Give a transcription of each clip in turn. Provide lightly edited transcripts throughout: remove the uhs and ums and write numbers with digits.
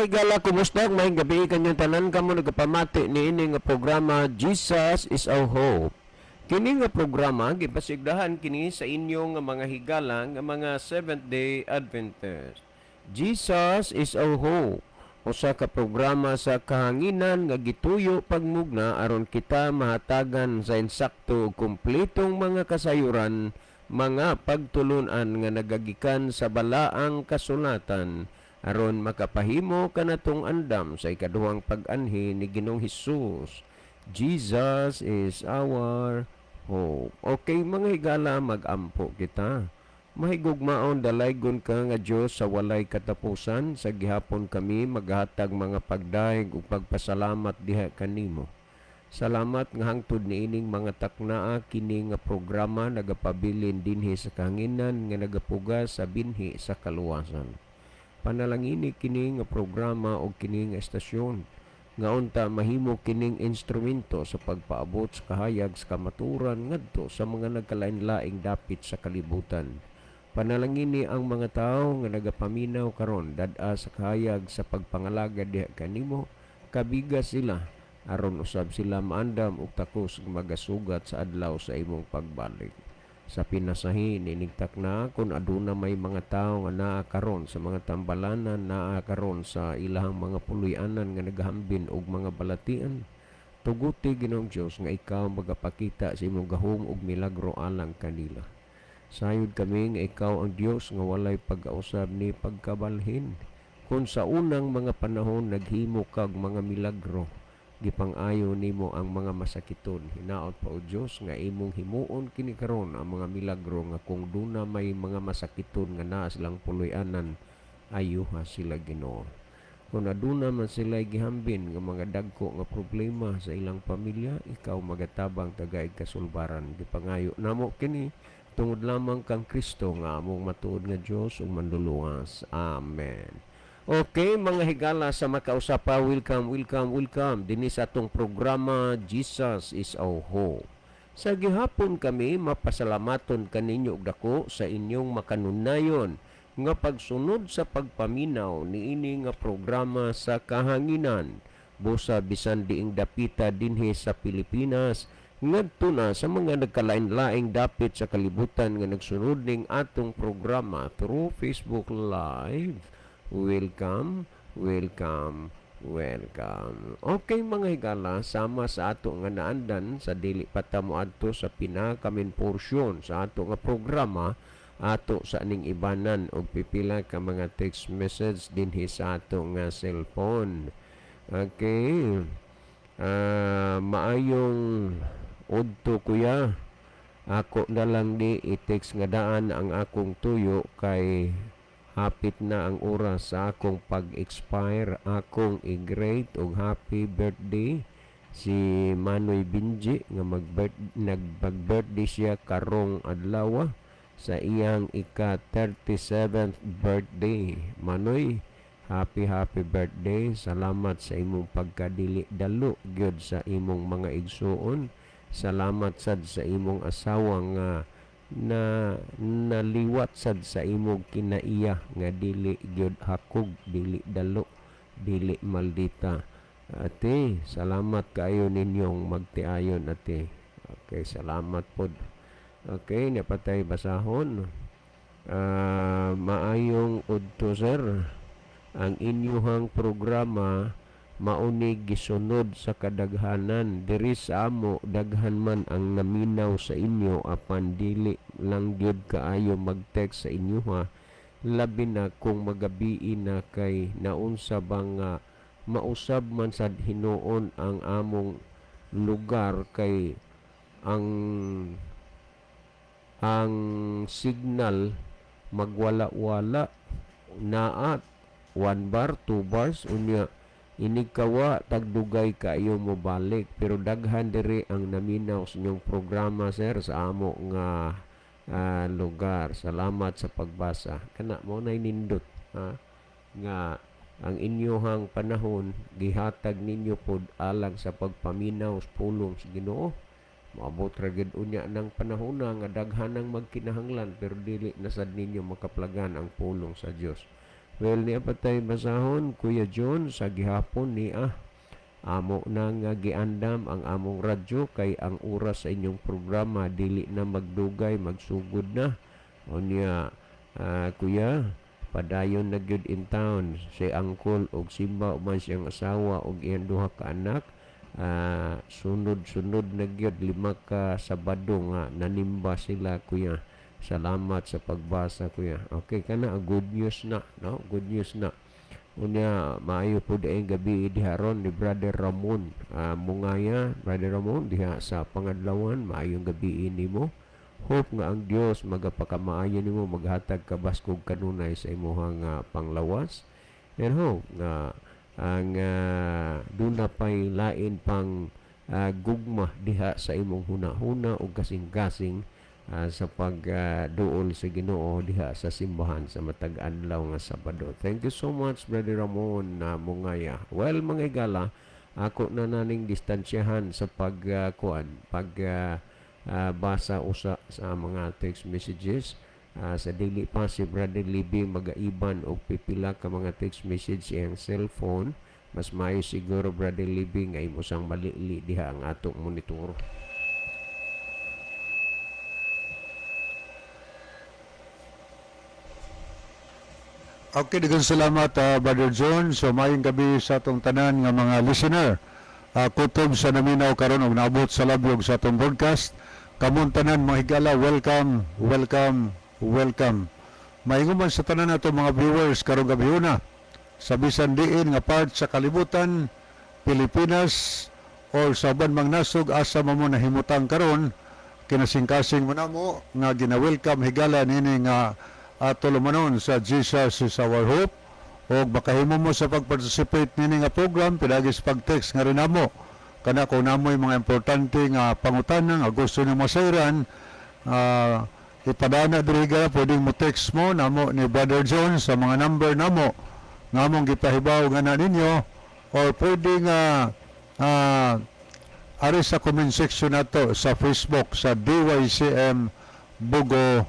Mga higala, kumusta? Maayong gabii kanyong tanan kamo nagapamati niini nga programa, Jesus is Our Hope. Kini nga programa gipasigdahan kini sa inyong nga mga higala nga mga Seventh Day Adventist. Jesus is Our Hope. Usa ka programa sa kahanginan nga gituyo pagmugna aron kita mahatagan sa insakto ug kumpletong mga kasayuran, mga pagtulunan nga nagagikan sa balaang kasulatan aron makapahimo kanatong andam sa ikaduhang pag-anhi ni Ginoong Hesus. Jesus is our hope. Okay, mga higala, magampo kita. Mahigugmaon, dalaygon ka nga Dios sa walay katapusan, sa gihapon kami maghatag mga pagdayeg ug pagpasalamat diha kanimo. Salamat nga hangtod niining mga taknaa kini nga programa nagapabilin dinhi sa kahanginan nga nagapugas sa binhi sa kaluwasan. Panalangini kini nga programa o kini nga estasyon nga unta mahimo kining instrumento sa pagpaabot sa kahayag sa kamaturan ngadto sa mga nagkalain-laing dapit sa kalibutan. Panalangini ang mga tawo nga nagapaminaw karon dad-a sa kahayag sa pagpangalagad diha kanimo. Kabiga sila aron usab sila maandam og takos nga magasugat sa adlaw sa imong pagbalik. Sa pinasahi nining takna, kung aduna may mga tawo nga naa karon sa mga tambalanan, naa karon sa ilahang mga puloy-anan nga nagahambin og mga balatian, tuguti, Ginoong Dios, nga ikaw magapakita sa imong gahom ug milagro alang kanila. Sayod kami nga ikaw ang Dios nga walay pagkausab ni pagkabalhin. Kung sa unang mga panahon naghimo kag mga milagro, gipang-ayo nimo ang mga masakiton, hinaot pa, o Dios, nga imong himuon kini karon ang mga milagro nga kung duna may mga masakiton nga naa silang puloy-anan, ayuha sila, Ginoo. Kung aduna man sila gihambin nga mga dagko nga problema sa ilang pamilya, ikaw magatabang tagaig kasulbaran. Gipangayo namo kini tungod lamang kang Kristo nga among matuod nga Dios ug Manluluwas. Amen. Okay, mga higala sa makausapa, welcome, welcome, welcome dinhi sa atong programa, Jesus is Our Hope. Sa gihapon kami mapasalamaton kaninyo og dako sa inyong makanunayon nga pagsunod sa pagpaminaw niini nga programa sa kahanginan. Busa bisan diing dapita dinhi sa Pilipinas ngadto na sa mga nagkalain-laing dapit sa kalibutan nga nagsunod ning atong programa through Facebook Live. Welcome, welcome, welcome. Okay, mga higala, sama sa ato nga naandan sa dili pa ta moadto sa pinaka-main portion sa ato nga programa, ato sa ning ibanan og pipila ka mga text message dinhi sa ato nga cellphone. Okay. Maayong udto, kuya. Ako na lang di i-text nga daan ang akong tuyo kay hapit na ang oras sa akong pag-expire. Akong i-greet og happy birthday si Manoy Binji nga mag nag-birthday siya karong adlaw sa iyang ika 37th birthday. Manoy, happy happy birthday. Salamat sa imong pagkadili dalo gyud sa imong mga igsuon. Salamat sad sa imong asawa nga na naliwat sad sa imong kinaiya nga dili gyud hakog, dili dalo, dili maldita. Ate, salamat kaayo ninyong magtiayon, ate. Okay, salamat pod. Okay, napatay basahon. Maayong udto, sir. Ang inyuhang programa mauni gisunod sa kadaghanan diri sa amo. Daghan man ang naminaw sa inyo apan dili lang gyud kaayo mag-text sa inyoha, labi na kung magabii na, kay naunsa ba nga mausab man sad hinuon ang among lugar kay ang signal magwala-wala, naa 1 bar, 2 bars, unya inig kawa tagdugay kaayo mo balik. Pero daghan diri ang naminaw sa inyong programa, sir, sa amo nga lugar. Salamat sa pagbasa. Kana mo nay nindot, ha, nga ang inyohang panahon gihatag ninyo pod alang sa pagpaminaw sa pulong sa Ginoo. Moabot ra gid unya ng panahon na nga daghan ang magkinahanglan pero dili na sad ninyo makaplagan ang pulong sa Dios. Well, niya patay basahon, Kuya John, sa gihapon niya. Amo na nga giandam ang among radyo kay ang oras sa inyong programa dili na magdugay, magsugod na. Unya, kuya, padayon na gyud in town si angkol og simba man siyang asawa og iyang duha ka anak. Sunod-sunod na gyud 5 ka Sabado nga nanimba sila, kuya. Salamat sa pagbasa, kuya. Okay kana, good news na, no? Good news na. Unya, maayo po diay gabi diha ron ni Brother Ramon Mungaya. Brother Ramon diha sa Pangadlawan, maayong gabi nimo. Hope nga ang Dios magapakamaayo nimo, maghatag kabaskog kanunay sa imuhang panglawas. And hope nga ang duna pay lain pang gugma diha sa imong huna-huna ug kasing-kasing sa pagduol sa Ginoo diha sa simbahan sa matag adlaw nga Sabado. Thank you so much, Brother Ramon Mungaya. Well, mga higala, ako na naning distansyahan sa pag kuan, pag basa usa sa mga text messages sa dili pa si Brother Libby magaiban og pipila ka mga text message sa iyang cellphone. Mas maayo siguro, Brother Libby, nga imo sang malili diha ang atong monitor. Okay, daghang salamat, Brother John. So maayong gabi sa atong tanan nga mga listener. Kutob sa naminaw karon og naabot sa labyog sa atong broadcast. Kamong tanan, mga higala, welcome, welcome, welcome. Maingon man sa tanan nato mga viewers karong gabi una sa bisan diin nga part sa kalibutan, Pilipinas or sa uban mang nasog asa man mo nahimutang karon, kinasingkasing mo namo nga gina-welcome, higala, nini nga tulumanon sa Jesus is Our Hope og makahimo mo sa pag-participate nini nga program pinaagi sa pag-text nga rin namo kana kung namoy mga importante nga pangutana nga gusto nimo masayran, ipadana diri ka. Pwedeng mo text mo namo ni Brother John sa mga number namo nga among gipahibaw nga na ninyo or pwede nga ari sa comment section nato sa Facebook sa DYCM Bogo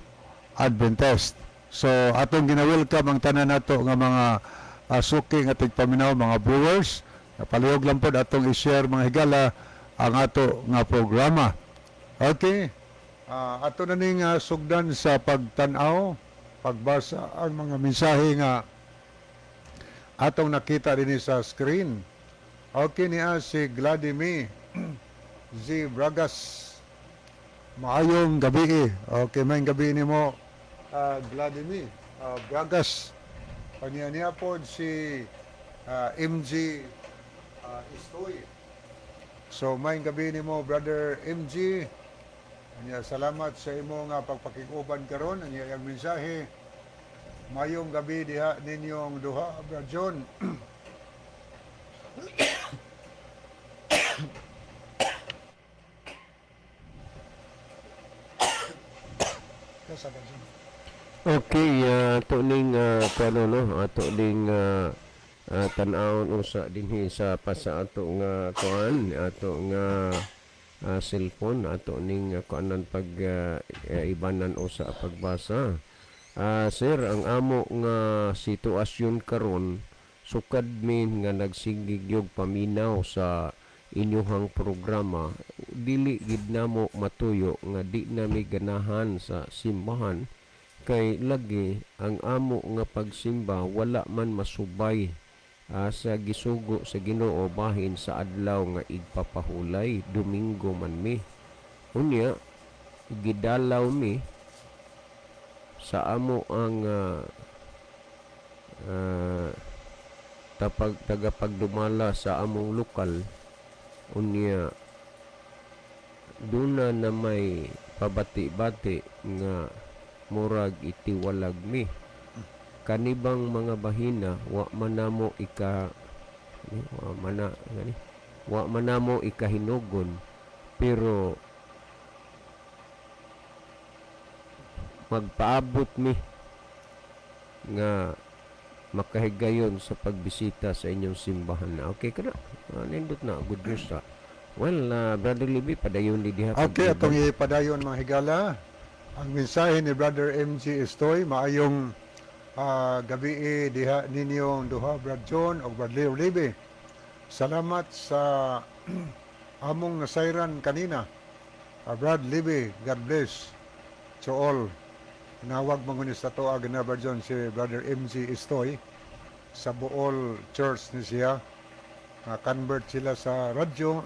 Adventist. So atong gina-welcome ang tanan nato nga mga suki nga tigpaminaw, mga viewers. Palihog lang pod atong i-share, mga higala, ang ato nga programa. Okay. Ato na ning sugdan sa pagtan-aw, pagbasa ang mga mensahe nga atong nakita dinhi sa screen. Okay niya si Gladimir Z. Bragas. Maayong gabi. Okay, maayong gabi nimo, Gladimir Bragas. Kanya niya po si MG Istoy. So maayong gabi nimo, Brother MG. Anya, salamat sa imo nga pagpakig-uban karon. Anya iyang mensahe. Mayong gabi diha ninyong duha, Brother John. Yes, Brother John. Okay, ato ning kuano no, ato ning tan-awon usa dinhi sa pasa ato nga kuan, ato nga cellphone, ato ning kuanan pag ibanan usa pagbasa. Sir, ang amo nga sitwasyon karon, sukad min nga nagsigig yung paminaw sa inyuhang programa, dili gid namo matuyo nga di nami ganahan sa simbahan kay lagi ang amo nga pagsimba wala man masubay sa gisugo sa Ginoo bahin sa adlaw nga igpapahulay, Domingo man mi. Unya gidalaw mi sa amo ang tapag tagapagdumala sa among lokal. Unya duna na may pabati-bati nga murag itiwalag mi kanibang mga bahina. Wa man namo ika wa man na gani wa man namo ikahinugon, pero magpaabot mi nga makahigayon sa pagbisita sa inyong simbahan na. Okay ka na. Nindot na. Good news ta. Well, Brother Libby, padayon ni diha. Okay, atong ipadayon, mga higala. Ang mensahe ni Brother MG Estoy, maayong Gabi diha ninyong duha, Brad John o Brad Leo Libe. Salamat sa among nasayran kanina. Brad Libe, God bless to all. Nawag man sa to gina, Brad John, si Brother MG Istoy sa Bool Church ni siya. Convert sila sa radyo.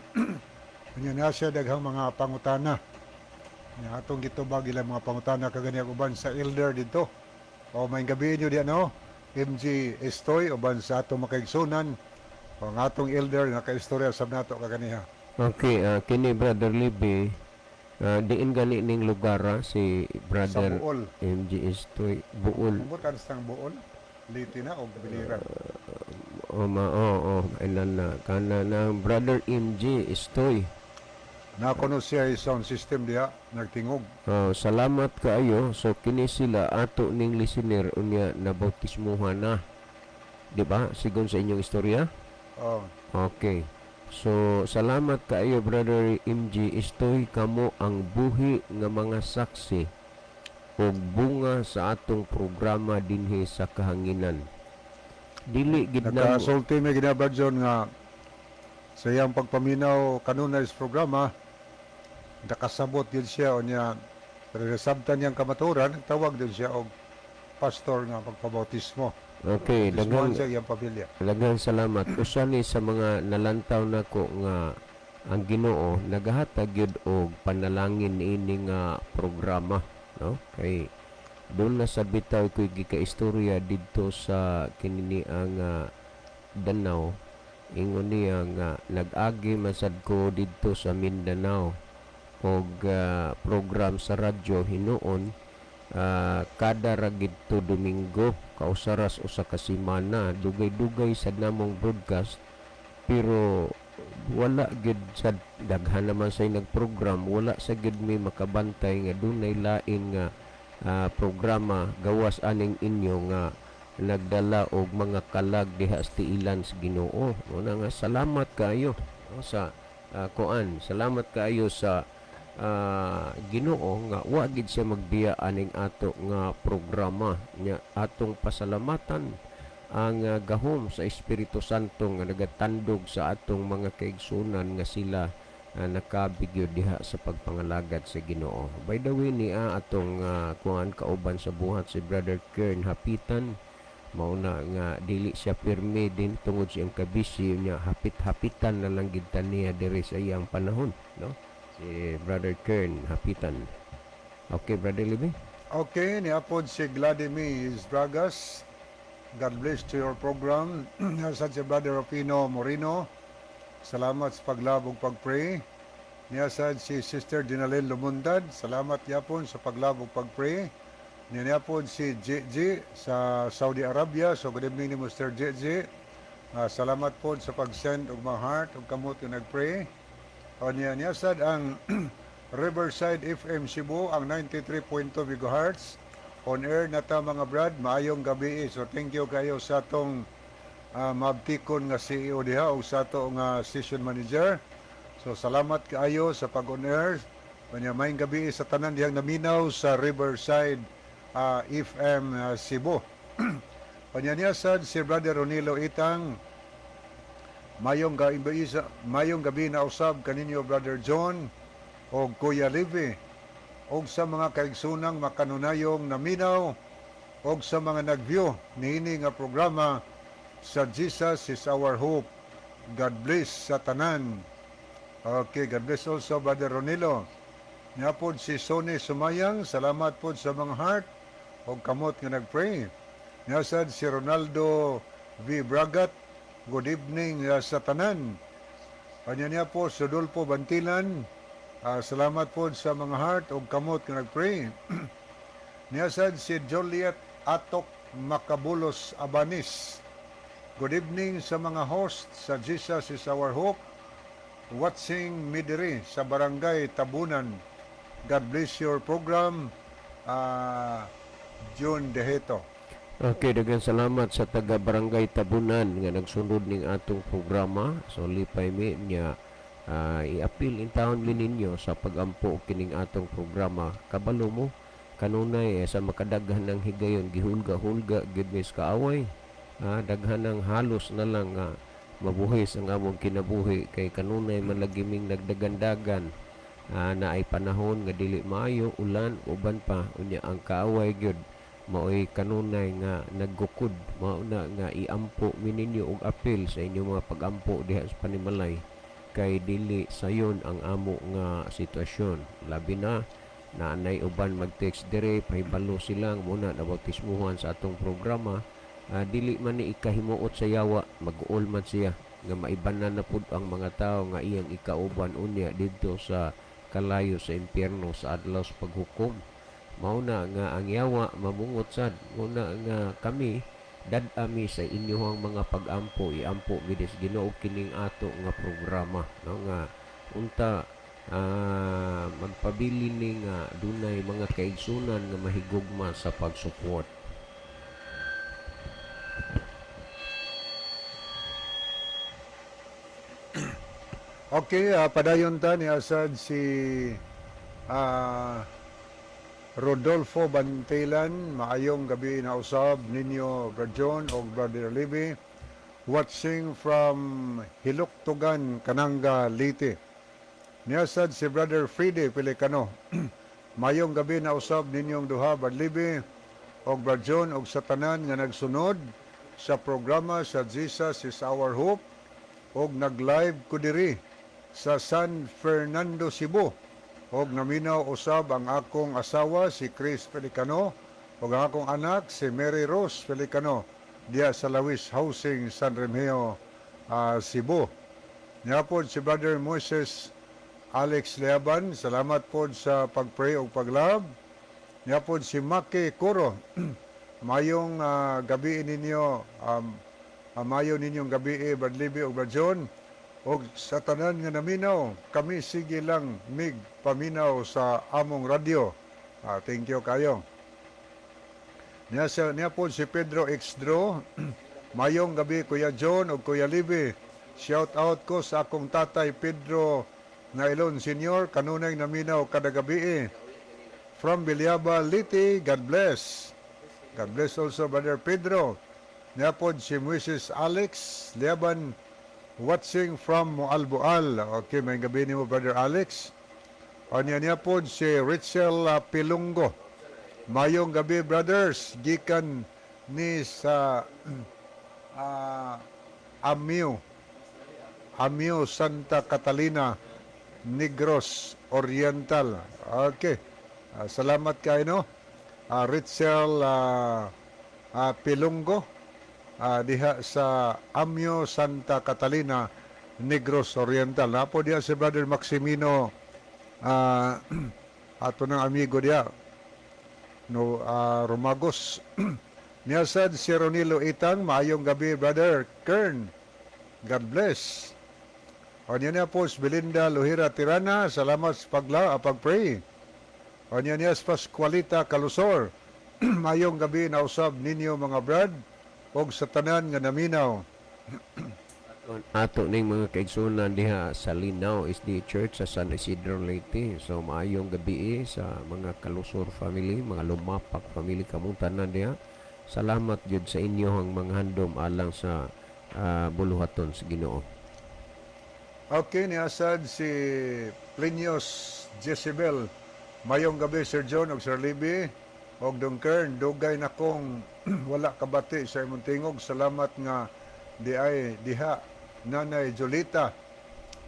Unya na siya daghang mga pangutana. Nya atong gitubag ilang mga pangutana kaganiya uban sa elder dito. O may gabi inyo diyan, no? MG Estoy uban sa atong makaigsunan o ang atong elder nga kaistorya sab nato kaganiha. Okay, kini, Brother Libby, diin gani ning lugar si Sa Brother Buol. MG Estoy, Buol? Butan sa Buol. Liti na og Biliran. O ma oo, oh, ilan na kana na Brother MG Estoy. Nakuno siya ay sound system diha nagtingog. Oh, salamat kaayo. So kini sila ato ning listener unya na bautismuhan na. Di ba? Sigon sa inyong istorya? Oh. Okay. So salamat kaayo, Brother MG Estoy, kamo ang buhi nga mga saksi ug bunga sa atong programa dinhi sa kahanginan. Dili gid na Nakasulti mi gina, Brad John, nga sa iyang pagpaminaw kanunay sa programa nakasabot din siya unya pero nasabtan niyang kamaturan, tawag din siya og pastor nga pagpabautismo. Okay, Bautismohan daghan siya iyang pamilya. Daghang salamat. Usa ni sa mga nalantaw nako nga ang Ginoo nagahatag gyud og panalangin niini nga programa, no? Kay doon na sa bitaw ko'y gikaistorya didto sa kinini ang Danao. Ingon niya nga nag-agi man sad ko didto sa Mindanao og program sa radyo hinuon kada ra gidto Domingo kausaras usa ka semana, dugay-dugay sad namong broadcast, pero wala gid sa daghan naman say nagprogram, wala sa gid mi makabantay nga dunay lain nga programa gawas aning inyo nga nagdala og mga kalag diha sa tiilan sa Ginoo. Una nga salamat kaayo, no, sa kuan, salamat kaayo sa Ginoo nga wa gid siya magbiya aning ato nga programa nya. Atong pasalamatan ang gahom sa Espiritu Santo nga nagatandog sa atong mga kaigsunan nga sila nakabigyo diha sa pagpangalagad sa Ginoo. By the way, niya atong kuan kauban sa buhat si Brother Kern Hapitan, mauna nga dili siya pirmi din tungod siyang kabisi niya, hapit-hapitan na lang gid ta niya diri sa iyang panahon, no, si Brother Kern Hapitan. Okay, Brother Libby. Okay, niapod si Vladimir Bragas. God bless to your program. Nasa si Brother Rufino Moreno. Salamat sa paglabog pag-pray. Niyasad si Sister Dinalyn Lumundad. Salamat yapon sa paglabog pag-pray. Niyapod si JJ sa Saudi Arabia. So good evening ni Mr. JJ. Salamat po sa pag-send og mga heart og kamot nga nag-pray. O niya niyasad ang Riverside FM Cebu, ang 93.2 MHz. On air na ta, mga brad, maayong gabi. So thank you kayo sa atong mabtikon nga CEO diha o sa ato nga station manager. So salamat kaayo sa pag-on air. Kanya maayong gabi sa tanan dihang naminaw sa Riverside FM Cebu. Kanya niya sad si Brother Ronilo Itang. Mayong gabi na usab kaninyo, Brother John o Kuya Levi, og sa mga kaigsunang makanunayong naminaw og sa mga nag-view niini nga programa sa Jesus is Our Hope. God bless sa tanan. Okay, God bless also, Brother Ronilo. Niapod si Sonny Sumayang, salamat pod sa mga heart og kamot nga nagpray. Niasad si Ronaldo V. Bragat, good evening sa tanan. Kanya niya po, Sudolfo Bantilan, salamat po sa mga heart og kamot nga nagpray. Niasad si Juliet Atok Macabulos Abanis. Good evening sa mga host sa Jesus is Our Hope. Watching mi diri sa Barangay Tabunan. God bless your program. June Deheto. Okay, daghang salamat sa taga Barangay Tabunan nga nagsunod ning atong programa. So lipay mi niya i-appeal in taon mi ninyo sa pagampo kining atong programa. Kabalo mo Kanunay sa makadaghan ng higayon, gihulga-hulga gyud mi sa kaaway. Daghan ng halos na lang nga mabuhis ang among kinabuhi kay kanunay man lagi ming nagdagandagan na ay panahon nga dili maayo, ulan, uban pa. Unya ang kaaway gyud maoy kanunay nga naggukod. Mao na nga iampo mi ninyo og apil sa inyong mga pagampo diha sa panimalay kay dili sayon ang amo nga sitwasyon, labi na naanay uban mag-text dire, pahibalo silang muna nabautismuhan sa atong programa. Dili man ni ikahimuot sa yawa, mag-uol man siya nga maibanan na pud ang mga tawo nga iyang ikauban unya didto sa kalayo sa impyerno sa adlaw sa paghukom. Mao na nga ang yawa mamungot sad. Mao na nga kami dad-ami sa inyong mga pag-ampo, iampo mi sa Ginoo kining ato nga programa, no, nga unta magpabilin ni nga dunay mga kaigsunan nga mahigugma sa pag-support. Okay, padayon ta ni asad si Rodolfo Bantilan. Maayong gabi na usab ninyo, Brother John o Brother Libby. Watching from Hiluktugan, Kananga, Leyte. Niasad si Brother Fride Pelicano. Mayong gabi na usab ninyong duha, Brother Libby o Brother John, og sa tanan nga nagsunod sa programa sa Jesus is Our Hope og nag-live ko diri sa San Fernando, Cebu, og naminaw usab ang akong asawa, si Chris Pelicano, ug ang akong anak, si Mary Rose Pelicano, diya sa Lawis Housing, San Remigio, Cebu. Niya pod si Brother Moises Alex Leaban, salamat pod sa pag-pray ug pag-love. Niya pod si Maki Kuro. Mayong gabi ninyo, mayo ninyong gabi, Brad Libby ug Brad John. Og sa tanan nga naminaw, kami sige lang mig paminaw sa among radyo. Thank you kayo. Niya po si Pedro Exdro. Mayong gabi, Kuya John ug Kuya Libby. Shout out ko sa akong tatay, Pedro Nailon Senior, kanunay naminaw kada gabi eh. From Villaba, Leyte, God bless. God bless also, Brother Pedro. Niya po si Mrs. Alex Liaban, watching from Moalboal. Okay, may gabi nimo, Brother Alex. O niya po si Richel Pilunggo. Mayong gabi, brothers, gikan ni sa Amio, Santa Catalina, Negros Oriental. Okay. Salamat kay, no? Richel Pilunggo diha sa Amio, Santa Catalina, Negros Oriental. Napo diha si Brother Maximino, ato ng amigo diha no, Romagos. Niya sad si Ronilo Itang, maayong gabi, Brother Kern. God bless. O niya niya po si Belinda Luhira Tirana, salamat sa pag-pray. O niya niya si Pascualita Kalusor, maayong gabi na usab ninyo, mga brad, og sa tanan nga naminaw. Ato ning mga kaigsunan diha sa Linaw SDA Church sa San Isidro, Leyte. So maayong gabi eh, sa mga Kalusor family, mga Lumapak family, kamong tanan diha. Salamat jud sa inyo ang mga handom alang sa buluhaton sa Ginoo. Okay, ni asad si Plinius Jezebel. Mayong gabi, Sir John og Sir Libby og Dong Kern, dugay na kong wala kabati sa imong tingog. Salamat nga di ay diha, Nanay Jolita,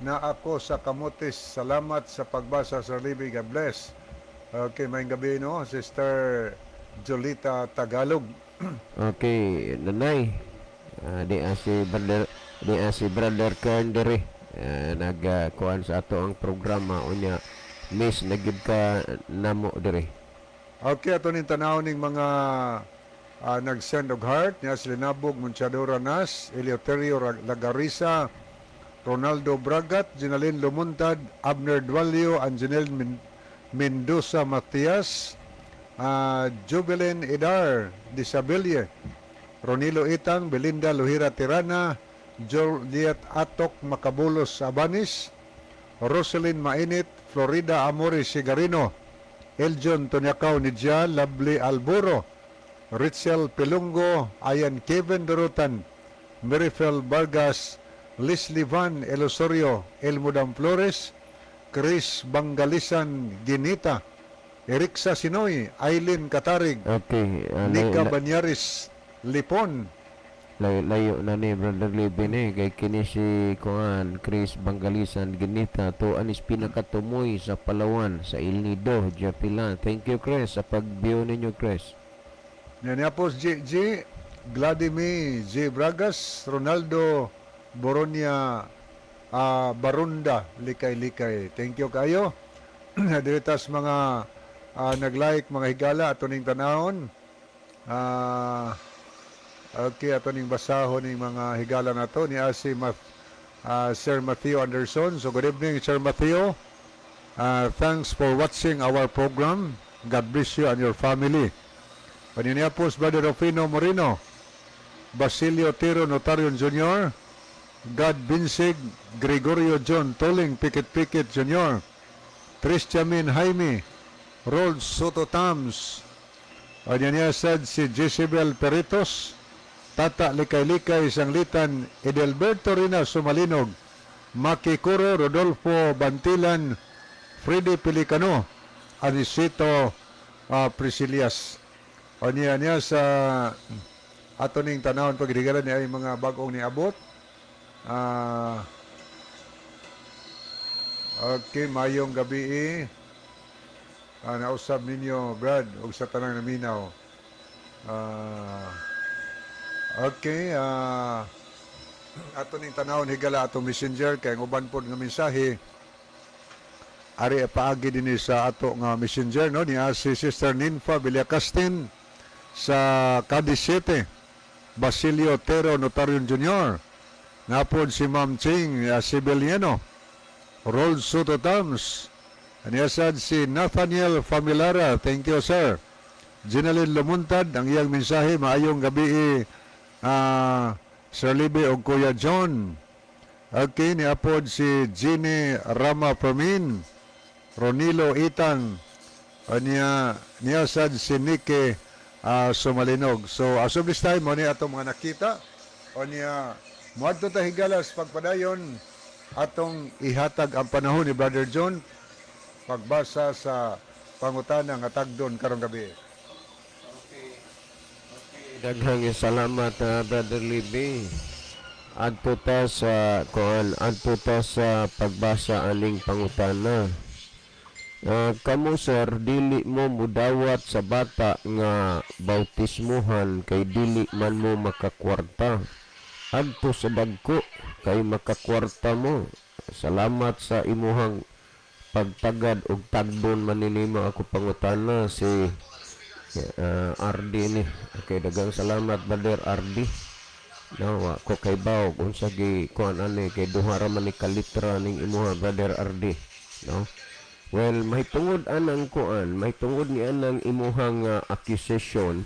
na ako sa Camotes. Salamat sa pagbasa, Sir Libby. God bless. Okay, mayong gabi, no, Sister Jolita Tagalog. Okay, nanay. Di si Brother Kern diri. Nag kuan sa ato ang programa unya miss na gyud ka namo diri. Okay, ato ning tanaw ning mga nag-send og heart niya si Linabog Munchadora Nas, Eleuterio Lagarisa, Ronaldo Bragat, Ginalyn Lumuntad, Abner Dualio, Angenel Mendoza Matias, Jubilin Idar Disabilie, Ronilo Itang, Belinda Luhira Tirana, Juliet Atok Macabulos Abanis, Roselyn Mainit, Florida Amores Sigarino. Eljon Tonyakaw Nidja, Lovely Alburo, Richel Pilungo, Ayan Kevin Durutan, Marifel Vargas, Leslie Van Elosorio, Elmudam Flores, Chris Bangalisan Ginita, Eriksa Sinoy, Eileen Katarig, Okay, Nika Banyaris Lipon. Layo, layo na ni Brother Libby ni kay kini si kuan Chris Bangalisan Ginita to anis pinakatumoy sa Palawan sa El Nido, Japila. Thank you, Chris, sa pag-view ninyo, Chris. Niapos G. Vladimir J. Bragas, Ronaldo Boronia, Barunda, Likay-Likay. Thank you kayo. Diritas mga nag-like, mga higala, ato ning tanahon. Okay, ato ning basahon ning mga higala na to. Ni si Sir Matthew Anderson. So good evening, Sir Matthew. Thanks for watching our program. God bless you and your family. Paninipos Brother Rufino Moreno, Basilio Tiro Notarion Jr., God Binsig, Gregorio John Toling Pikit Pikit Jr., Tristiamin Jaime, Rold Soto Tams, Anyanya sad si Jezebel Peritos, Tata Likay Likay Sanglitan, Edelberto Rina Sumalinog, Maki Kuro, Rodolfo Bantilan, Freddy Pelicano, Anisito Priscilias. O niya niya sa ato ning tanawon paghigalan ni ay mga bagong niabot. Okay, mayong gabi eh. Nausab ninyo, Brad, ug sa tanang naminaw. Okay, ato ning tanawon higala atong Messenger kay ang uban pod nga mensahe ari paagi dinhi sa ato nga Messenger, no, ni si Sister Ninfa Villacastin sa Cadiz City, Basilio Tero Notarion Jr., napod si Ma'am Ching Sibiliano, Rold Soto Tams, aniyasad si Nathaniel Familara. Thank you, sir. Ginalyn Lumuntad, ang iyang mensahe, maayong gabi, Sir Libby og Kuya John. Okay, niapod si Ginny Rama Fermin, Ronilo Itang, niya, niya sad si Nike Sumalinog. So, as of this time, mo ni atong mga nakita, o niya, muadto ta higalas pagpadayon, atong ihatag ang panahon ni Brother John, pagbasa sa pangutana nga tagdon karong gabi. Daghang salamat, Brother Libby. Adto ta sa kuan, adto ta sa pagbasa aning pangutana. Kamo sir, dili mo mudawat sa bata nga bautismuhan kay dili man mo makakwarta. Adto sa dagko kay makakwarta mo. Salamat sa imuhang pagtagad og tagdon man nimo ako pangutana, si RD ni. Okay, daghang salamat, Brother RD. Nawa ko kay baw unsa gi kuan ani kay duha ra man ni kalitra ning imuha, Brother RD, no? Well, mahitungod anang kuan, mahitungod ni anang imuhang accusation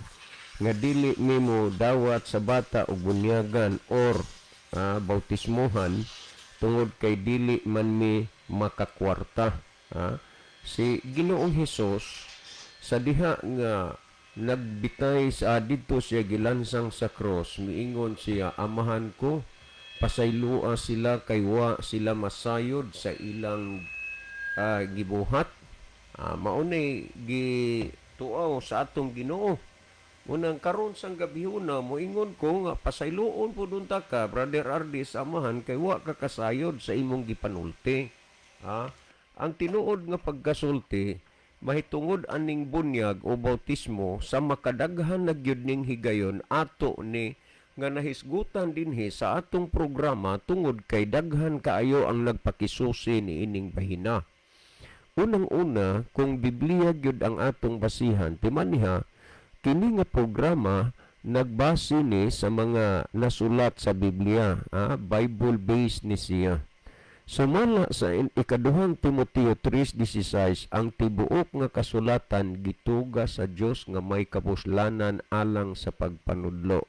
nga dili nimo dawat sa bata og bunyagan or bautismohan tungod kay dili man mi makakwarta. Ha? Si Ginoong Hesus sa diha nga nagbitay sa didto siya gilansang sa cross, miingon siya, "Amahan ko, pasaylua sila kay wa sila masayod sa ilang gibuhat." Maunay gituaw sa atong Ginoo. Unang karon sang gabihuna moingon ko nga pasayloon pud unta ka, Brother Ardis, Amahan kay wa ka kasayod sa imong gipanulti. Ha? Ang tinuod nga pagkasulti mahitungod aning bunyag o bautismo sa makadaghan na gyud ning higayon ato ni nga nahisgutan dinhi sa atong programa tungod kay daghan kaayo ang nagpakisusi ni ining bahina. Unang-una, kung Biblia gyud ang atong basihan, timaniha, kini nga programa nagbase ni sa mga nasulat sa Biblia, Bible based ni siya. Sumala sa ikaduhang Timoteo 3:16, ang tibuok nga kasulatan gituga sa Dios nga may kapuslanan alang sa pagpanudlo.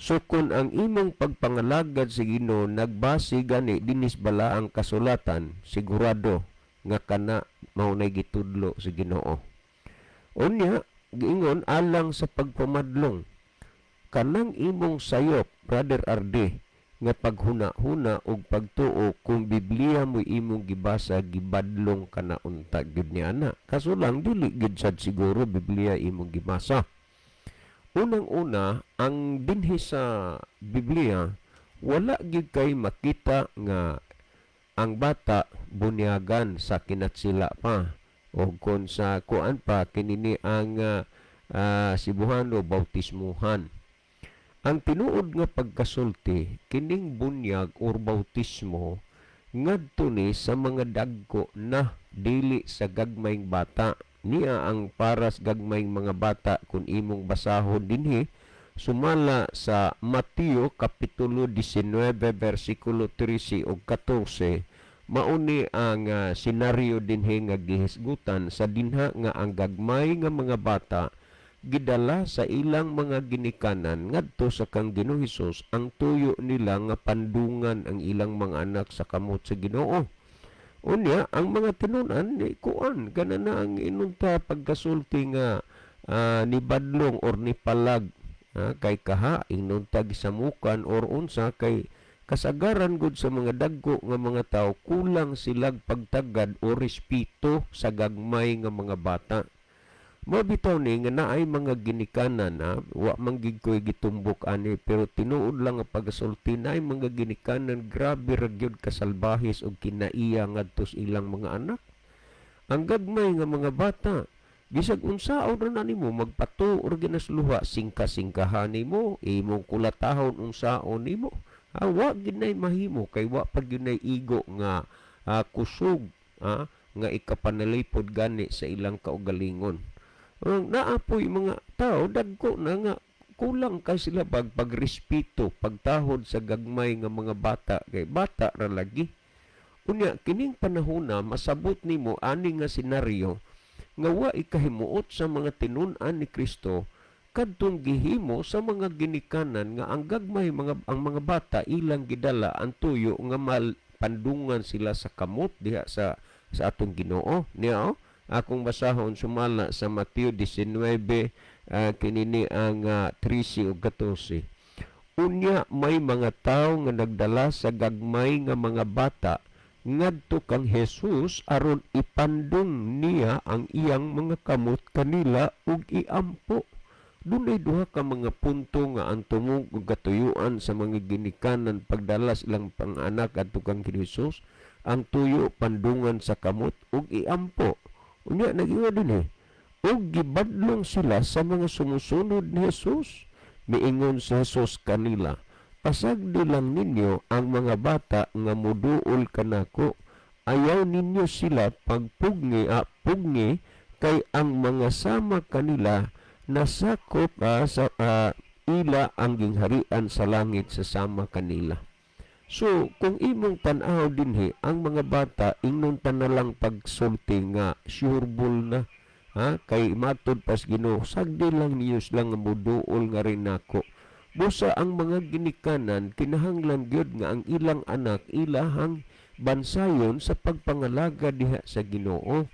So kung ang imong pagpangalagad sa Ginoo nagbase gani dinis bala ang kasulatan, sigurado Nga kana mao nay gitudlo sa Ginoo. Unya giingon alang sa pagpamadlong kanang imong sayop, Brother RD, nga paghuna-huna ug pagtuo, kung Biblia mo imong gibasa, gibadlong kana unta gyud ni ana. Kaso lang dili gyud sad siguro Biblia imong gibasa. Unang-una, ang dinhi sa Biblia, wala gyud kay makita nga ang bata bunyagan sa kinatsila pa o kung sa kuan pa, kinini ang Cebuano, bautismuhan. Ang tinuod nga pagkasulti, kining bunyag or bautismo ngadto ni sa mga dagko na, dili sa gagmayng bata. Niya ang para sa gagmayng mga bata, kung imong basahon dinhi sumala sa Mateo kapitulo 19 bersikulo 13 ug 14, mauni ang senaryo dinhi nga gihisgutan sa dinha nga ang gagmay nga mga bata gidala sa ilang mga ginikanan ngadto sa kang Ginoo Hesus. Ang tuyo nila nga pandungan ang ilang mga anak sa kamot sa Ginoo. Unya ang mga tinunan ni kuan kana na ang inunta pagkasulti nga ni badlong or ni palag, kay kaha inunta gisamukan or unsa, kay kasagaran gud sa mga dagko nga mga tao, kulang silag pagtagad o respeto sa gagmay nga mga bata. Mabitaw ni nga naay mga ginikanan, ha, wa man gid ko'y gitumbok ani, pero tinuod lang ang pagasulti, naay mga ginikanan grabe ra gyud kasalbahis og kinaiya ngadto sa ilang mga anak. Ang gagmay nga mga bata, bisag unsaon ra na nimo, magpato or ginasluha, singka-singkahan nimo, imong kulatahon, unsaon nimo. Ha, wa gid nay mahimo kay wa pa gyud nay igo nga kusog, nga ikapanalipod gani sa ilang kaugalingon. Ang naapoy mga tao dagko na nga kulang kay sila pag pagrespeto, pagtahod sa gagmay nga mga bata, kay bata ra lagi. Unya kining panahona, masabot nimo ani nga senaryo nga wa ikahimuot sa mga tinun-an ni Kristo kadtong gihimo sa mga ginikanan nga ang gagmay mga ang mga bata ilang gidala, ang tuyo nga malpandungan sila sa kamot diha sa atong Ginoo. Niya oh, akong basahon sumala sa Mateo 19, kinini ang 13 ug 14. Unya may mga tawo nga nagdala sa gagmay nga mga bata ngadto kang Jesus aron ipandong niya ang iyang mga kamot kanila ug iampo. Dunay duha ka mga punto nga ang tumong ug katuyuan sa mga ginikanan pagdala sa ilang panganak adto kang Jesus: ang tuyo pandungan sa kamot ug iampo. Unya nag-ingon din eh, ug gibadlong sila sa mga sumusunod ni Jesus. Miingon si Jesus kanila, "Pasagdi lang ninyo ang mga bata nga muduol kanako. Ayaw ninyo sila pagpugni, pugni, kay ang mga sama kanila nasakop sa ila ang gingharian sa langit sa sama kanila." So, kung imong tan-aw dinhi, ang mga bata, ingnon ta na lang pagsulti nga sureball na. Ha? Kay matud pas Ginoo, sagdi lang niyo sila nga muduol nga rin nako. Busa ang mga ginikanan kinahanglan gyud nga ang ilang anak ilahang bansayon sa pagpangalaga diha sa Ginoo.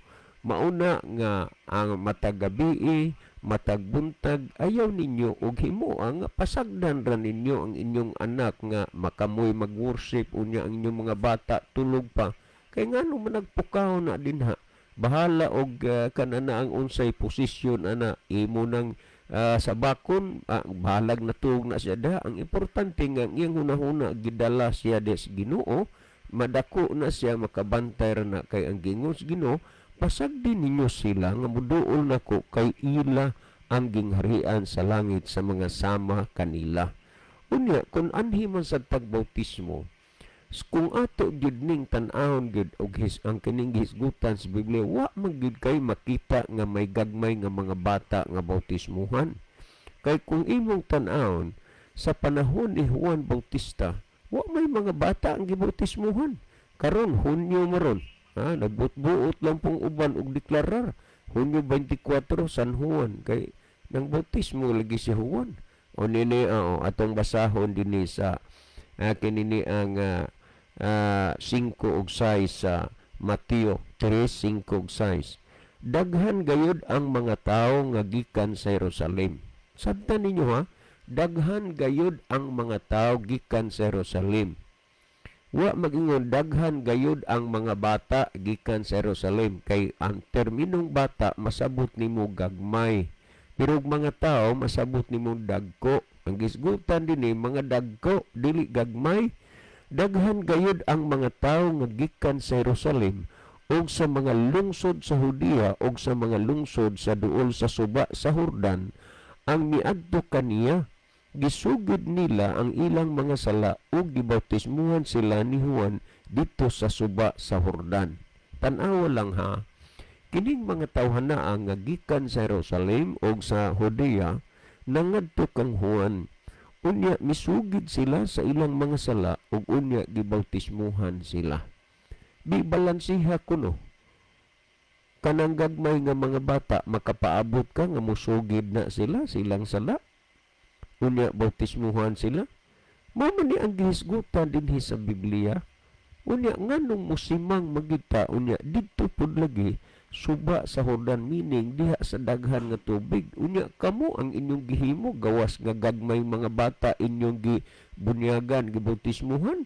Mauna nga ang matag gabii, matag buntag, ayaw ninyo og himoa nga pasagdan ra ninyo ang inyong anak nga makamoy mag-worship, unya ang inyong mga bata tulog pa. Kay ngano man nagpukaw na dinha? Bahala og kanana ang unsay posisyon ana imo nang sa bakon, bahalag natuog na siya da. Ang importante nga ang iyang hunahuna gidala siya des Ginoo, madako na siya, makabantay ra na, kay ang gingon sa Ginoo, pasagdi ninyo sila nga muduol nako kay ila ang gingharian sa langit sa mga sama kanila. Unya kung anhi man sa tagbautismo, kung ato gyud ning tan-awon gyud og his ang kining gihisgutan sa Biblia, wa man gyud kay makita nga may gagmay nga mga bata nga bautismuhan. Kay kung imong tan-awon sa panahon ni Juan Bautista, wa may mga bata ang gibautismuhan. Karon Hunyo maron, ha, nagbuot-buot lang pong uban og deklarar Hunyo 24, San Juan, kay nang bautismo lagi si Juan. O nini, oo, atong basahon dinhi sa kinini ang 5 ug 6 sa Mateo 3:5-6. Daghan gayud ang mga tawo nga gikan sa Jerusalem. Sabtan ninyo ha, daghan gayud ang mga tawo gikan sa Jerusalem. Wa magingon daghan gayud ang mga bata gikan sa Jerusalem, kay ang terminong bata masabot nimo gagmay. Pero og mga tao masabot nimo dagko. Ang gisgutan dinhi mga dagko, dili gagmay. Daghan gayud ang mga tawo nga gikan sa Jerusalem ug sa mga lungsod sa Judea ug sa mga lungsod sa duol sa suba sa Jordan ang miadto kaniya. Gisugid nila ang ilang mga sala ug gibautismuhan sila ni Juan didto sa suba sa Jordan. Tan-awa lang ha. Kining mga tawhana nga gikan sa Jerusalem ug sa Judea nangadto kang Juan. Unya misugid sila sa ilang mga sala ug unya gibautismuhan sila. Di balansiha kuno. Kanang gagmay nga mga bata, makapaabot ka nga musugid na sila silang sala? Unya bautismuhan sila? Mao man ni ang gihisgutan dinhi sa Biblia. Unya nganong musimang magita, unya didto pud lagi suba sa Jordan, meaning diha sa daghan nga tubig? Unya kamo ang inyong gihimo, gawas nga gagmay mga bata inyong gibunyagan, gibautismuhan,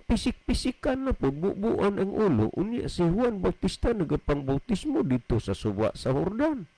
pisik-pisikan na po, bubuan ang ulo. Unya si Juan Bautista nagapang-bautismo didto sa suba sa Jordan.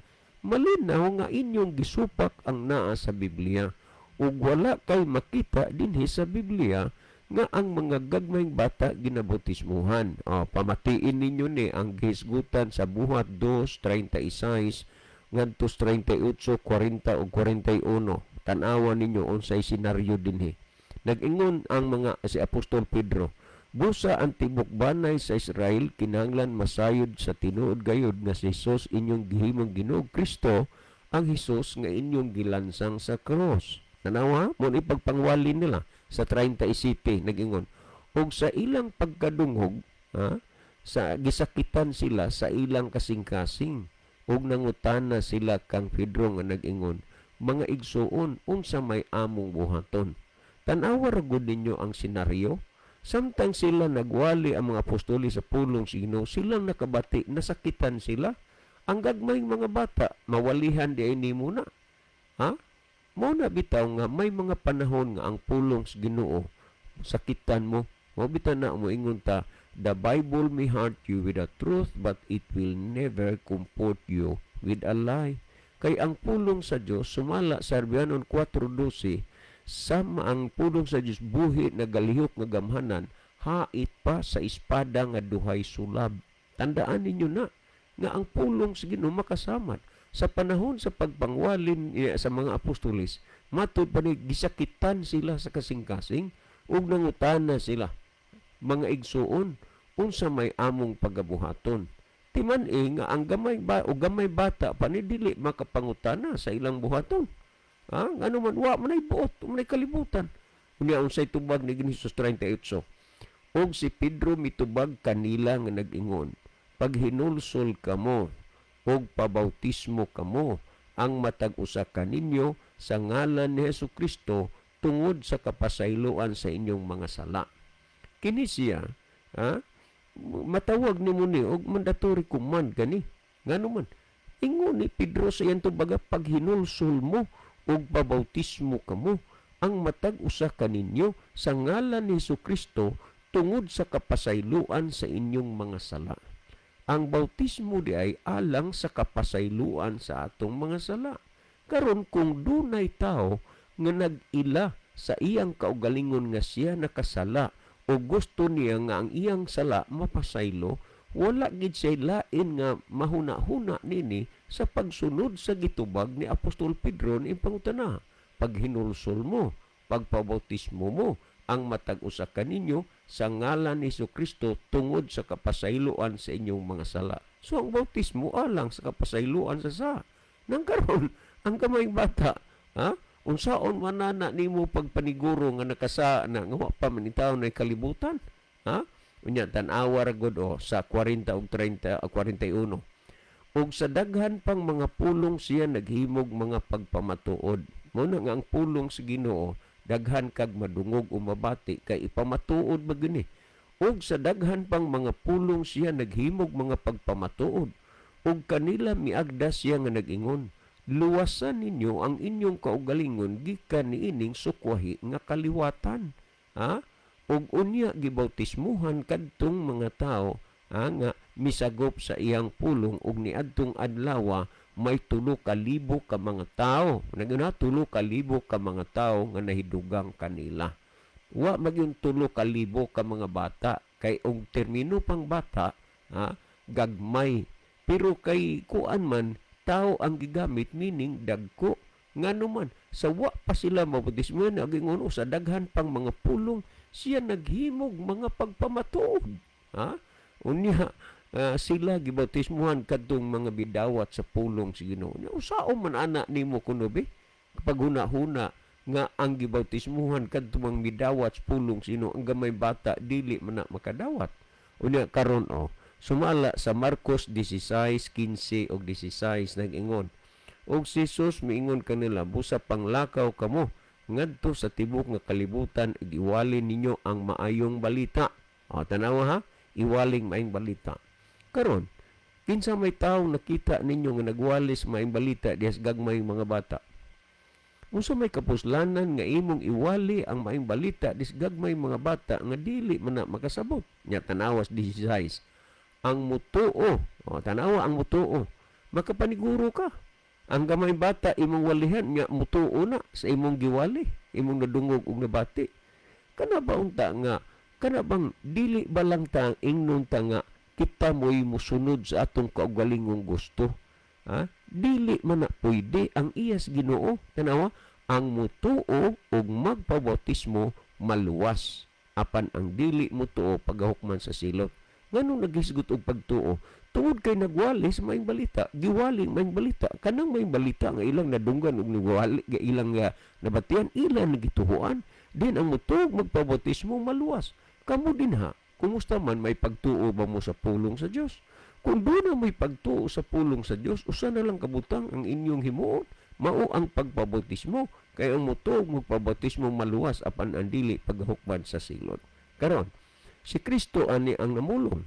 Malinaw nga inyong gisupak ang naa sa Biblia ug wala kay makita dinhi sa Biblia nga ang mga gagmayng bata ginabautismuhan. O, pamatiin ninyo ni ang gihisgutan sa Buhat 2:36 ngadto 38, 40 ug 41. Tan-awa ninyo unsay senaryo dinhi. Nag-ingon ang mga si Apostol Pedro, "Busa ang tibok banay sa Israel kinahanglan masayod sa tinuod gayud nga si Jesus inyong gihimong Ginoo Kristo, ang Hesus nga inyong gilansang sa krus." Tanawa, mo ni pagpangwali nila sa 37. Nag-ingon, ug sa ilang pagkadungog, ha, sa gisakitan sila sa ilang kasing-kasing ug nangutana sila kang Pedro nga nag-ingon, "Mga igsuon, unsa may among buhaton?" Tan-awa ra gud ninyo ang senaryo. Samtang sila nagwali ang mga apostoli sa pulong sa Ginoo, silang nakabati, nasakitan sila. Ang gagmayng mga bata, mawalihan di ay nimo na. Ha? Mao na bitaw nga may mga panahon nga ang pulong sa Ginoo sakitan mo. Mao bitaw na moingon ta, "The Bible may hurt you with the truth, but it will never comfort you with a lie." Kay ang pulong sa Dios, sumala sa Hebraeonon 4:12, sama ang pulong sa Dios buhi, nagalihok nga gamhanan, hait pa sa espada nga duhay sulab. Tandaan ninyo na nga ang pulong sa Ginoo makasamad. Sa panahon sa pagpangwalin sa mga apostoles, matud pa ni gisakitan sila sa kasing-kasing ug nangutana sila, "Mga igsuon, unsa may among pagabuhaton?" Timan-i nga ang gamay ba o gamay bata pa ni dili makapangutana sa ilang buhaton. Ha? Ngano man wa man ay buot, man ay kalibutan. Unya unsay tubag ni Jesus 38? Ug si Pedro mitubag kanila nga nag-ingon, "Paghinulsol kamo ug pabautismo kamo ang matag usa kaninyo sa ngalan ni Hesus Kristo tungod sa kapasayloan sa inyong mga sala." Kini siya, ha? Matawag nimo ni og mandatory command kani. Ngano man? Ingon ni Pedro sa iyang tubaga, "Paghinulsol mo ug pabautismo kamo ang matag usa kaninyo sa ngalan ni Hesus Kristo tungod sa kapasayloan sa inyong mga sala." Ang bautismo di ay alang sa kapasayloan sa atong mga sala. Karon kung dunay tao nga nag-ila sa iyang kaugalingon nga siya nakasala o gusto niya nga ang iyang sala mapasaylo, wala gid siya lain nga mahuna-huna nini sa pagsunod sa gitubag ni Apostol Pedro ni pangutana. "Paghinulsol mo, pagpabautismo mo ang matag usa kaninyo sa ngalan ni Kristo tungod sa kapasayloan sa inyong mga sala." So ang bautismo alang sa kapasayloan sa sa. Nang karon ang gamay bata, ha? Unsaon man na nimo pagpaniguro nga nakasa na nga wa pa man taon na kalibutan? Ha? Unya tan-awa ra gud o sa 40 ug 30 o 41. Ug sa daghan pang mga pulong siya naghimog mga pagpamatuod. Mao na nga ang pulong sa Ginoo daghan kag madungog o mabati kay ipamatuod ba gini. Ug sa daghan pang mga pulong siya naghimog mga pagpamatuod, ug kanila miagda siya nga nag-ingon, "Luwasan ninyo ang inyong kaugalingon gikan niining sukwahi nga kaliwatan." Ha? Ug unya gibautismuhan kadtong mga tawo, ha, nga misagop sa iyang pulong, ug niadtong adlaw may 3,000 ka mga tawo. Naguna 3,000 ka mga tawo nga nahidugang kanila. Wa magyun 3,000 ka mga bata, kay og termino pang bata, ha, gagmay, pero kay kuan man, tao ang gigamit, meaning dagko. Ngano man sa wa pa sila mabautismo, nagingon sa daghan pang mga pulong siya naghimog mga pagpamatuod, ha. Unya sila gibautismuhan kadtong mga bidawat sa pulong sa Ginoo. Usaon man ana nimo kuno bi paghuna-huna nga ang gibautismuhan kadtong mga midawat sa pulong sa Ginoo, ang gamay bata, dili man na makadawat? Unya karon, oh, sumala sa Marcos 16:15 og 16, nag-ingon, "Ug si Jesus miingon kanila, 'Busa panglakaw kamo ngadto sa tibok nga kalibutan ug iwali ninyo ang maayong balita.'" O, tanawa ha, iwaling maayong balita. Karon, kinsa may taong nakita ninyo nga nagwali sa maayong balita dihas gagmay mga bata? Unsa may kapuslanan nga imong iwali ang maayong balita dis gagmay mga bata nga dili man na makasabot? Nya tanawas 16. Ang mutuo, o, tanawa, ang mutuo, makapaniguro ka. Ang gamay bata imong walihan nga mutuo na sa imong giwali, imong nadungog ug nabati. Kana ba unta nga kana bang dili ba lang ta ingnon ta nga kita mo'y musunod sa atong kaugalingong gusto? Ha? Dili man na pwede ang iyas Ginoo. Tanawa, ang mutuo ug magpabautismo maluwas. Apan ang dili mutuo pagahukman sa silot. Nganong naghisgot og pagtuo? Tungod kay nagwali sa maayong balita, giwali maayong balita. Kanang maayong balita nga ilang nadunggan ug niwali, nga ilang nga nabatian, ilang nagituhuan. Din ang mutuo magpabautismo maluwas. Kamo din ha, kumusta man, may pagtuo ba mo sa pulong sa Dios? Kung doon na may pagtuo sa pulong sa Dios, usa na lang kabutang ang inyong himuon. Mao ang pagpabautismo. Kay ang mutuo magpabautismo maluwas, apan ang dili paghukman sa silot. Karon, si Kristo ani ang namulong.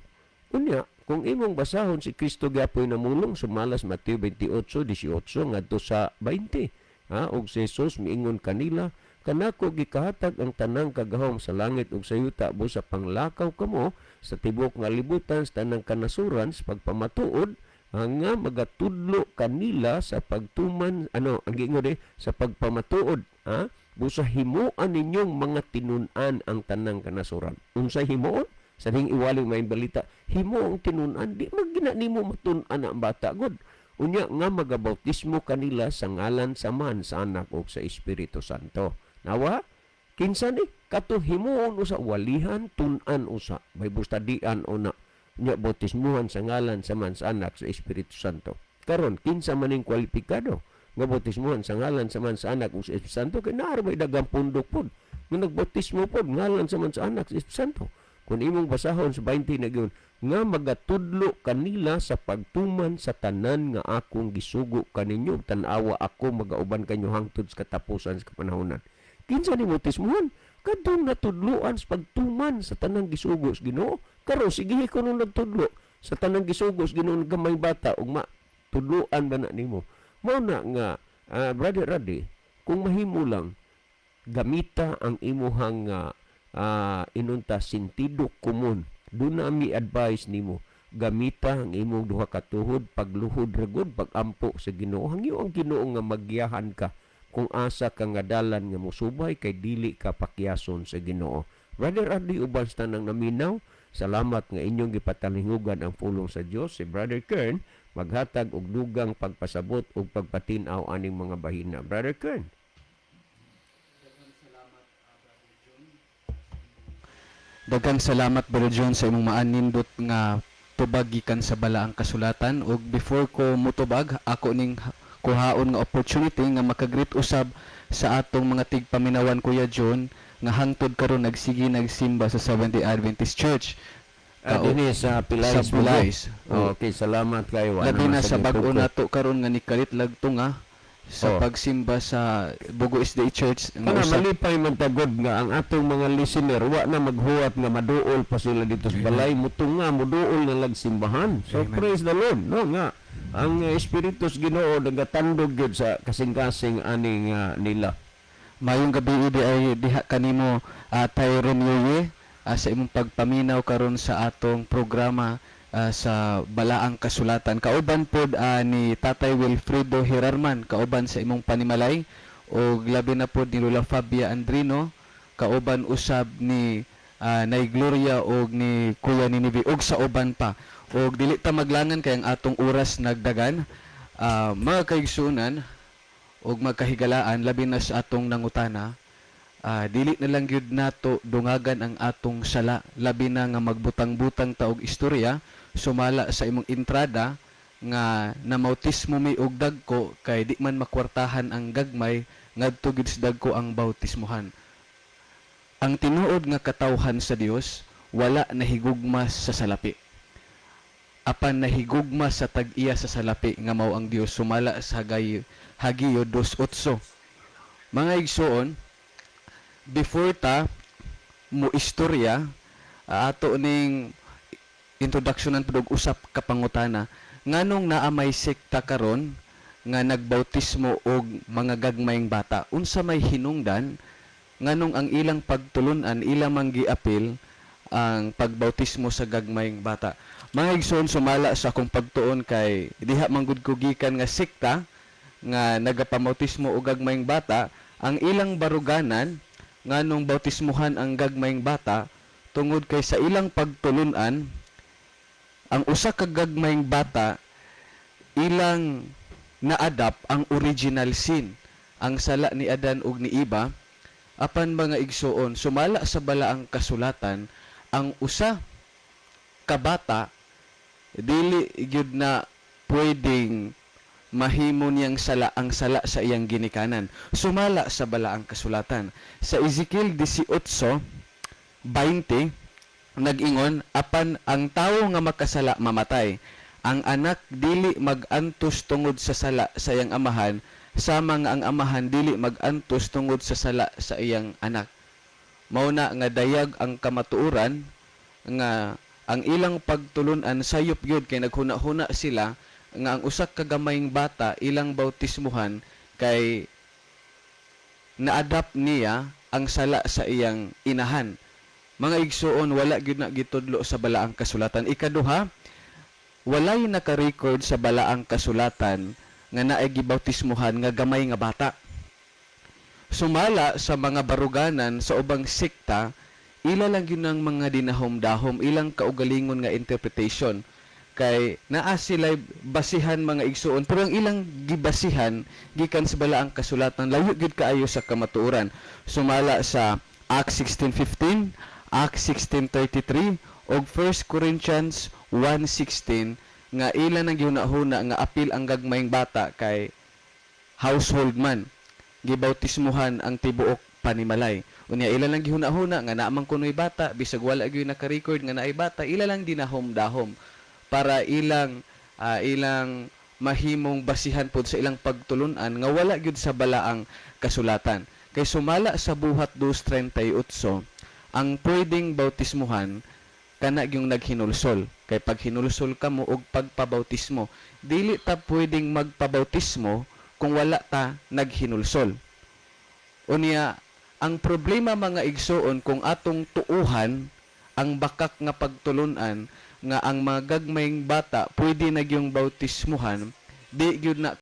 Unya, kung imong basahon, si Kristo gyapoy namulong sumalas Mateo 28:18 ngadto sa 20. Ha, og si Jesus miingon kanila, "Kanako gikahatag ang tanang kagahom sa langit ug sa yuta. Busa panglakaw kamo sa tibok nga libutan, sa tanang kanasuran, sa pagpamatuod nga magatudlo kanila sa pagtuman," ano ang giingon eh, "sa pagpamatuod, ha, busa himuan ninyong mga tinun-an ang tanang kanasuran." Unsay himuon? Sa ding iwaling may balita, himo ang tinun-an, di magina nimo matun-an ang bata god. Unya nga magabautismo kanila sa ngalan sa Amahan, sa Anak ug sa Espiritu Santo. Nawa, kinsa ni kato himuon usa, walihan, tun-an usa, Bible study-an una nya bautismuhan sa ngalan sa Amahan, sa Anak, sa Espiritu Santo. Karon, kinsa man ning kwalipikado nga bautismuhan sa ngalan sa Amahan, sa Anak ug sa Espiritu Santo, kay naa may daghang pundok pod nga nagbautismo pod ngalan sa Amahan, sa Anak, sa Espiritu Santo? Kung imong basahon sa 20 na gyud, nga magatudlo kanila sa pagtuman sa tanan nga akong gisugo kaninyo. Tan-awa, ako magauban kanyo hangtod sa katapusan sa kapanahonan. Kinsa ni bautismuhan? Kadtong natudloan sa pagtuman sa tanang gisugo sa Ginoo. Karon, sige ko nung nagtudlo sa tanang gisugo sa Ginoo gamay bata ug ma tudloan ba na nimo? Mao na nga Brother Radi, kung mahimo lang, gamita ang imuhang inunta sentido komon. Doon na mi advice nimo, gamita ang imong duha ka tuhod, pagluhod ra gud, pagampo sa Ginoo. Hangyo ang Ginoo nga magyahan ka kung asa ka nga dalan nga mosubay, kay dili ka pakiyason sa Ginoo. Brother Adi, uban sa tanang naminaw, salamat nga inyong gipatalingugan ang pulong sa Dios. Si Brother Kern maghatag og dugang pagpasabot ug pagpatin-aw aning mga bahina. Brother Kern. Daghang salamat, Brother John, sa imong maanindot nga tubag gikan sa balaang kasulatan. Ug before ko mutubag, ako ning kuhaon nga opportunity nga makagreet usab sa atong mga tigpaminawan, Kuya John, nga hangtod karon nagsige nagsimba sa Seventh-day Adventist Church. Dinhi sa Pilais. Sa Pilais. Okay, salamat kayo. Labi na sa bag-o nato karon nga nikalit lagto nga Sa pagsimba sa Bogo SDA Church nga Kana usa malipay man tagod nga ang atong mga listener wa na maghuwat nga maduol pa sila dito sa balay, mutunga muduol na lag simbahan. So Amen. praise the Lord, no, nga ang espiritu sa Ginoo nagatandog gyud sa kasing-kasing aning nila. Mayong gabi idi ay diha kanimo, Tyrone Yoye, sa imong pagpaminaw karon sa atong programa sa Balaang Kasulatan. Kauban pod ni Tatay Wilfredo Herarman, kauban sa imong panimalay, og labi na pod ni Lola Fabia Andrino, kauban usab ni Nay Gloria og ni Kuya Ninive og sa uban pa. Og dili ta maglangan kay ang atong oras nagdagan. Mga kaigsunan og magkahigalaan, labi na sa atong nangutana, dili na lang gyud nato dungagan ang atong sala, labi na nga magbutang-butang ta og istorya sumala sa imong entrada nga namautismo mi og dagko kay di man makwartahan ang gagmay ngadto gid sa dagko ang bautismohan. Ang tinuod nga katawhan sa Dios wala nahigugma sa salapi apan nahigugma sa tag-iya sa salapi nga mao ang Dios, sumala sa Hageo 2:8. Mga igsuon, before ta mo istorya, ato ning introductionan pud og usap ka pangutana: nganong naa may sekta karon nga nagbautismo og mga gagmayng bata? Unsa may hinungdan nganong ang ilang pagtulun-an, ilang mang giapil ang pagbautismo sa gagmayng bata? Mga igsoon, sumala sa akong pagtuon, kay diha man gud ko gikan nga sekta nga nagapamautismo og gagmayng bata, ang ilang baruganan nganong bautismuhan ang gagmayng bata tungod kay sa ilang pagtulun-an, ang usa ka gagmayng bata ilang na-adapt ang original sin, ang sala ni Adan ug ni Iba. Apan mga igsoon, sumala sa Balaang Kasulatan, ang usa ka bata dili gyud na pwedeng mahimo niyang sala ang sala sa iyang ginikanan, sumala sa Balaang Kasulatan. Sa Ezekiel 18:20 nag-ingon, "Apan ang tawo nga makasala mamatay. Ang anak dili mag-antos tungod sa sala sa iyang amahan, sama nga ang amahan dili mag-antos tungod sa sala sa iyang anak." Mao na nga dayag ang kamatuoran nga ang ilang pagtulunan sayop gyud kay naghuna-huna sila nga ang usa ka gamayng bata ilang bautismuhan kay na-adapt niya ang sala sa iyang inahan. Mga igsuon, wala gyud na gitudlo sa Balaang Kasulatan. Ikaduha, walay naka-record sa Balaang Kasulatan nga naay gibautismuhan nga gamay nga bata. Sumala sa mga baruganan sa ubang sekta, ila lang yun ang mga dinahom-dahom, ilang kaugalingon nga interpretation. Kay naa sila basihan, mga igsuon, pero ang ilang gibasihan gikan sa Balaang Kasulatan layo gyud kaayo sa kamatuoran. Sumala sa Acts 16:15, Acts 16:33 ug 1 Corinthians 1:16 nga ila nang gihuna-huna nga apil ang gagmayng bata kay household man, gibautismuhan ang tibuok panimalay. Unya ila lang gihuna-huna nga naa man kunoy bata bisag wala gyud naka-record nga naay bata, ila lang dinahom-dahom para ilang mahimong basihan pod sa ilang pagtulunan nga wala gyud sa Balaang Kasulatan. Kay sumala sa Buhat 2:38, ang pwedeng bautismuhan kana yung naghinulsol. Kay pag hinulsol kamo og pagpabautismo, dili ta pwedeng magpabautismo kung wala ta naghinulsol. Unya, ang problema, mga igsuon, kung atong tuuhan ang bakak nga pagtulunan nga ang mga gagmayng bata pwede na gyung bautismuhan, di gyud na.